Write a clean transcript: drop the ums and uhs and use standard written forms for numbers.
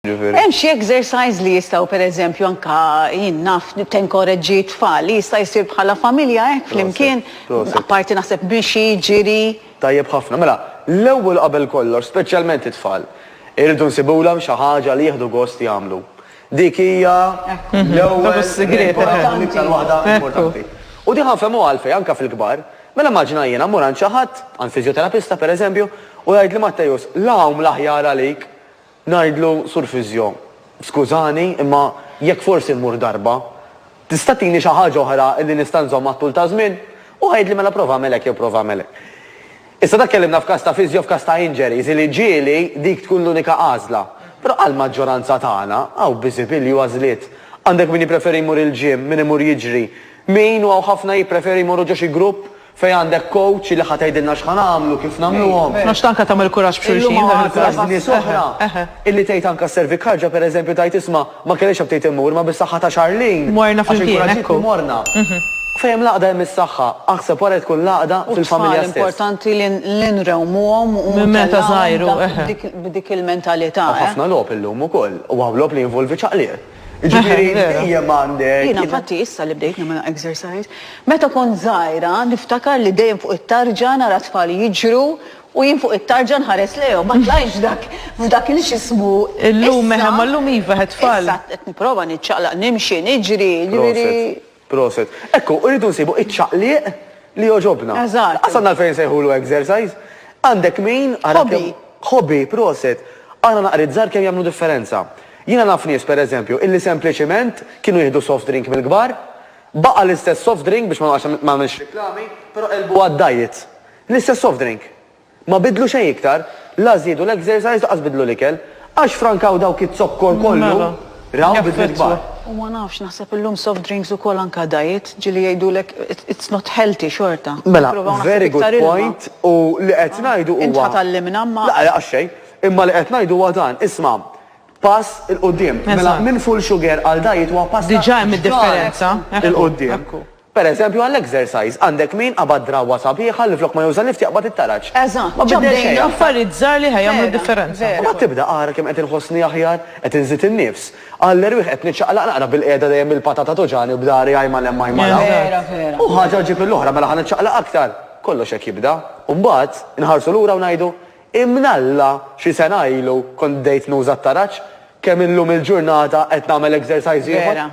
Ġifieri. Hemm xi exercise li jistgħu pereżempju anka jien naf tenkoreġġi t-tfal li jista' jsir bħala familja hekk flimkien, Proset. apparti naħseb mixi, ġiri. Tajjeb ħafna. Mela, l-ewwel qabel kollox, speċjalment it-tfal, irridu nsibulhom xi ħaġa li jieħdu gost jagħmlu. Dik hija l-ewwel Dak hu s-sigriet, regola eħe. l-iktar waħda importanti. U din ħa nfehmuha għalfejn anke fil-kbar. Mela immaġina jiena mmur għand xi ħadd, għand fiżjoterapista pereżempju, u jgħidli Matteus, l-għawm l-aħjar għalik Ngħidlu, Sur Fiżjo, skużani, imma jekk forsi mmur darba, tista' tini xi ħaġa oħra li nista' nżomm għat-tul ta' żmien? U ħa jgħidli mela prova agħmel hekk jew prova agħmel hekk. Issa dak kellimna f'każ ta' fiżjo f'każ ta' injuries li ġieli dik tkun l-unika għażla. Però għall-maġġoranza tagħna hawn biżibilju għażliet. Għandek min jippreferi jmur il-gym, min imur jiġri, min u hawn ħafna jippreferi jmorru ġo xi grupp Fejn għandek coach li ħa tgħidilna x'ħa nagħmlu, kif nagħmluhom. Għax anke tagħmel kuraġġ b'xulxin. Illum hawn għażla nies oħra illi tgħid anke sservi karġa pereżempju tgħid isma' ma kellix aptit immur imma bis-saħħa ta' Charlene. Morna flimkien, ekku. Għax inkoraġġitni morna. Fejn hemm l-għaqda hemm is-saħħa. Aħseb wara li tkun l-għaqda fil-familja stess. U t-tfal importanti li nrewmuhom u Minn meta żgħir u eħe. B'dik il-mentalità. Hawn ħafna logħob illum ukoll u hawn logħob li jinvolvi ċaqliq. Jiġifieri dejjem għandek. Jiena infatti issa li bdejt nagħmel exercise, meta kont żgħira niftakar li dejjem fuq it-tarġa nara tfal jiġru u jien fuq it-tarġa nħares lejhom, ma tlajtx dak f'dak il x'ismu. Illum eħe, ma llum iva eħe tfal. Issa qed nipprova niċċaqlaq, nimxi, niġri, jiġifieri. Proset, proset. Ekku, irridu nsibu iċ-ċaqliq li jogħġobna. Eżatt. Lanqas għandna għalfejn insejħulu exercise. Għandek min, ara kemm. Hobby. Hobby, proset. Ara naqriet żgħar kemm jagħmlu differenza. Jiena naf nies, per eżempju, illi sempliċiment kienu jieħdu soft drink mill-kbar, baqa' l-istess soft drink, biex ma noqgħodx ma nagħmilx riklami, però qelbu għad-diet. L-istess soft drink. Ma biddlu xejn iktar, la żiedu l-exercise lanqas biddlu l-ikel. Għax frankaw dawk iz-zokkor kollu, raw bidliet kbar. U ma nafx, naħseb illum soft drinks ukoll anke diet, ġieli jgħidulek it's not healthy xorta. Mela, very good point u li qed ngħidu huwa. Int ħa tgħallimna imma. La, lanqas xejn. Imma li qed ngħidu huwa dan, isma', pass 'il quddiem. Mela minn full sugar għal diet huwa pass ta' Diġà hemm id-differenza. 'il quddiem. Per eżempju għall-exercise, għandek min qabad drawwa sabiħa li flok ma juża lift jaqbad it-taraġ. Eżatt. Ma biddel xejn. Affarijiet żgħar li ħa jagħmlu d-differenza. U mbagħad tibda ara kemm qed inħossni aħjar, qed inżid in-nifs. Għall-erwieħ qed niċċaqlaq naqra bilqiegħda dejjem bil-patata tuġagħni u b'dahri ajma 'l hemm ajma 'l hawn. Vera, vera. U ħaġa ġġib lill-oħra, mela ħa niċċaqlaq aktar. Kollox hekk jibda. U mbagħad inħarsu lura u ngħidu, Imnalla xi sena ilu kont bdejt nuża t-taraġ, kemm illum il-ġurnata qed nagħmel exercise ieħor. Vera.